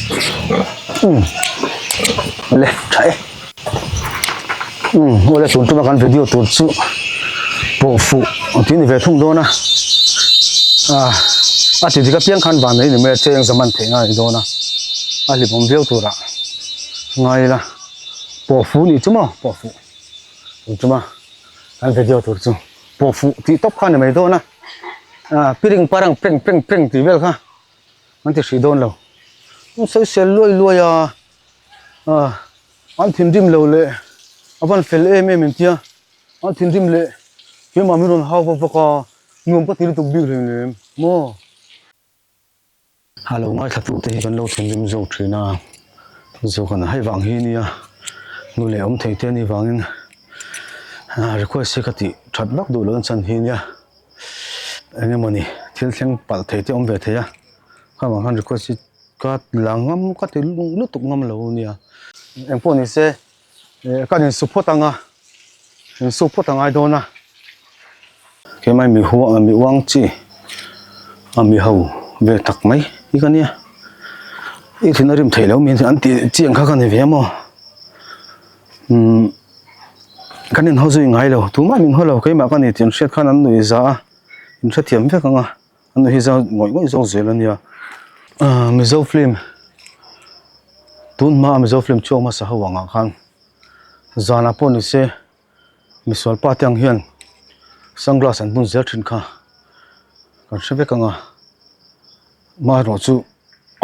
Um le tha e um awle tun tuma kan video tur chu pawh fuh ang tih a ni ve thung dawn a ah a ti dik apiang khan van nei ni mai a cheng zaman theih na a ni dawn a a hlimawm viau turah ngai ila pawh fuh nih chu maw pawh fuh tun tuma kan video tur chu pawh fuh tih tawp kha a ni mai dawn a ah piring parang preng preng preng tih vel kha. An ti hrih dawn lo. An sawi sel luai luai a, ah an thinrim lo leh a van fel em em engtia an thinrim leh keimah min rawn hau vak vak a, nuam ka ti lutuk bik reng reng maw. A lo ngaithla tu te hi kan lo thinrim zawk thin a, zawk an hei vang hi nia nu leh awm thei te anih vangin request hi ka tih that vak duh loh chan hi nia. Eng emawni thil thleng palh thei te awm ve thei a khangah khan request hi ka la ngam ka ti lutuk ngam lo ania eng pawh ni se eh ka insu phawt ang a insu phawt a ngai dawn a keimah mi hua mi uang chi a mi ho ve tak mai hi ka nia i thin a rim theih loh min an tih chiang kha ka ni ve a maw umm. Kan inhaw zui ngai lo, tumah min haw lo, keimah ka ni tih an hriat khan an nuih za a, in hrethiam vek ang a, an nuih hi za ngawih ngawih zawk zel a nia. Ahh Mizo film tun hma a Mizo film chhuak hmasa ho angah khan zanah pawh ni se misual pa te ang hian sunglass an bun zel thin kha kan hre vek ang a, amaherawh chu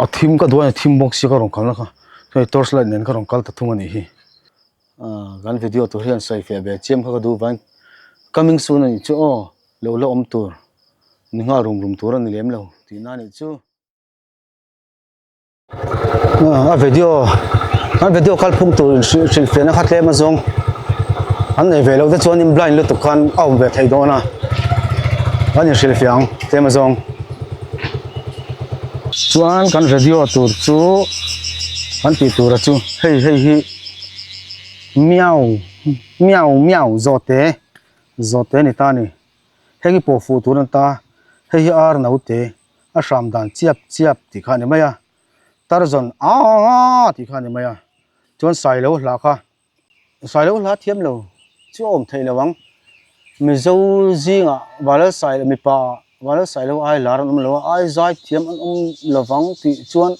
a thim ka duh a ni thim bawk sia ka rawn kalna kha hei torch light nen ka rawn kal ta thung a nih hi. Kan video tur hian sawi fiah ve chiam kha ka duh vang coming soon a nih chu aw lo la awm tur ni nghal rum rum tur a ni lem lo tih na a nih chu. A video an video kal phung tur in hrilh fiah na kha tlem a zawng an nei ve loh te chuan in blind lutuk khan a awm ve thei dawn a an in hrilh fiah ang tlem a zawng. Chuan kan video tur chu kan tih tur a chu hei hei hi. Miau miau miau zawhte zawhte a ni ta a ni heng hi pawh fuh tur a ni ta hei hi ar naute a hram dan chiap chiap tih kha a ni mai a tarzawn aaa tih kha a ni mai a chuan sailo hla kha sailo hla thiam lo chu a awm theih lo ang mizo zingah vanlal sai mipa vanlal sailo ai lar an awm lo a ai zai thiam an awm lovang tih chuan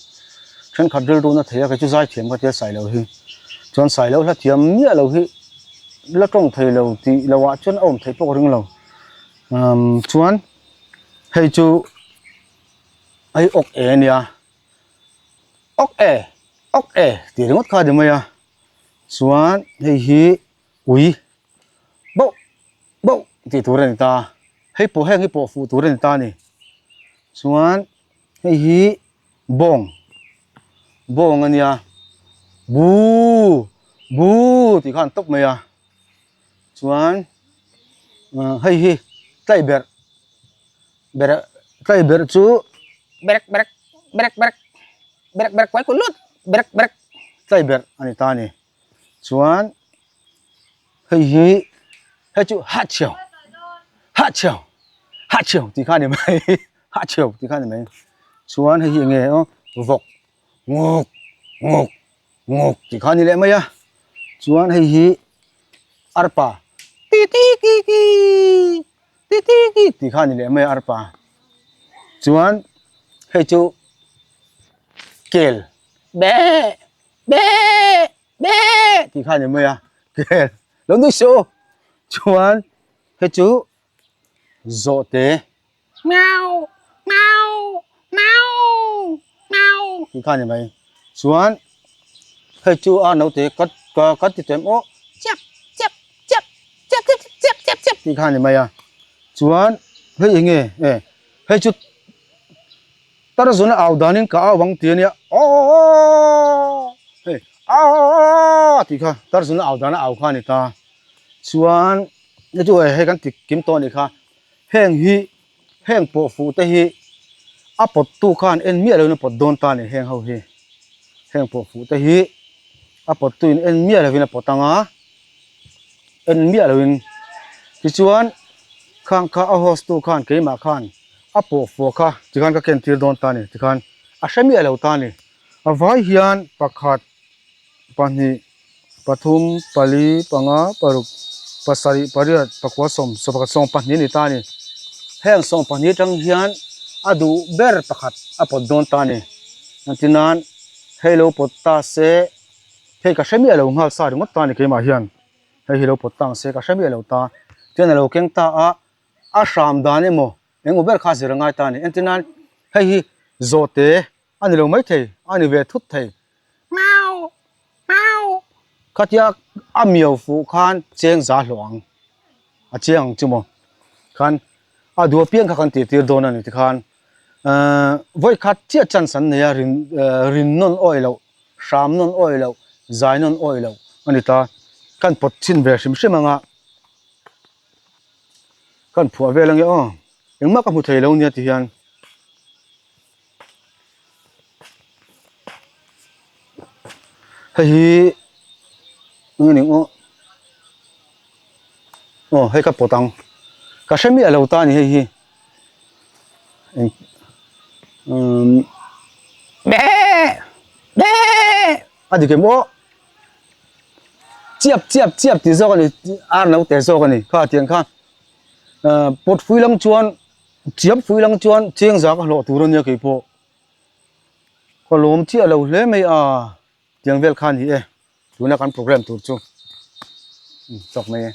thenkhat rilru na thei a kei chu zai thiam ka tia sailo hi chuan sailo hla thiam miah lo hi la tawng thei lo tih loh ah chuan a awm theih pawh ka ring lo umm chuan hei chu hei awk e a nia awk e awk e tih ringawt kha a ni mai a chuan hei hi ui. Bauh bauh tih tur a ni ta hei pawh heng hi pawh fuh tur a ni ta a ni chuan hei hi bawng bawng a nia buh buh tih khan tawp mai a chuan ah hei hi tlai berh berh tlai berh chu berek berek berek berek berek berek kuai kulut berek berek tlai berh a ni ta a ni. Chuan hei hi hei chu ha chhiau ha chhiau ha chhiau tih kha a ni mai ha chhiau tih kha a ni mai chuan hei hi eng nge aw vawk ngawk ngawk ngawk tih kha a ni leh mai a chuan hei hi arpa ti ti ti ti ti ti ti tih kha a ni leh mai a arpa chuan hei chu kel beh. Beh! Beh! Tih kha a ni mai a, kel lo nui suh u. Chuan hei chu zawhte miau miau miau miau tih kha a ni mai. Chuan hei chu a naute ka ka ka ti tawh em aw chiap chiap chiap chiap chiap chiap chiap chiap tih kha a ni mai a. Chuan hei eng nge e hei chu. Tarzuna au danin ka au ang ti a nia aww hei aww tih kha Tarzuna au dana au kha a ni ta chuan hei chu hei kan ti kim tawh a nih kha heng hi heng pawh fuh te hi a pawt tu khan en miah lovin a pawt dawn ta a ni heng ho hi heng pawh fuh te hi a pawt tu in en miah lovin a pawt ang a en miah lovin tichuan khang kha a host tu khan keimah khan. A pawh fuah kha tikhan ka ken tir dawn ta a ni tikhan a hre miah lo ta a ni. A vai hian pakhat pahnih pathum pali panga paruk pasarih pariat pakua sawm sawm pakhat sawm pahnih a ni ta a ni. Heng sawm pahnih atang hian a duh ber pakhat a pawt dawn ta a ni. Engtin nan hei lo pawt ta se hei ka hre miah lo nghal sa ringawt ta a ni keimah hian hei hi lo pawt ta ang se ka hre miah lo ta. Chuan a lo keng ta a a hram dan emaw engemaw ber kha zir a ngai ta a ni. Engtin nan hei hi zawhte a ni lo mai thei, a ni ve thut thei. Miau! Miau! Khatia a miau fuh khan cheng za hlawh ang, a chiang ang chu maw? Khan a duh apiang kha kan tih tir dawn a ni tikhan ahh vawi khat chiah chance an nei a rin rin nawn awih loh, hram nawn awih loh, zai nawn awih loh a ni ta. Kan pawt chhin ve hrim hrim ang a, kan phuah vel ange aw, engmah ka hmu thei lo nia tihian. Hei hi eng a ni aw aw hei ka pawt ang ka hre miah lo ta a ni hei hi eng umm a dik em aw chiap chiap chiap tih zawk a ni ar naute zawk a ni kha tiang kha ah pawt fui lang chuan. Chiap fui lang chuan cheng za ka hlawh tur a nia keipawh. Ka lawm chiah lo hle mai a, tiang vel kha a ni e, tuna kan program tur chu. Chawk mai e.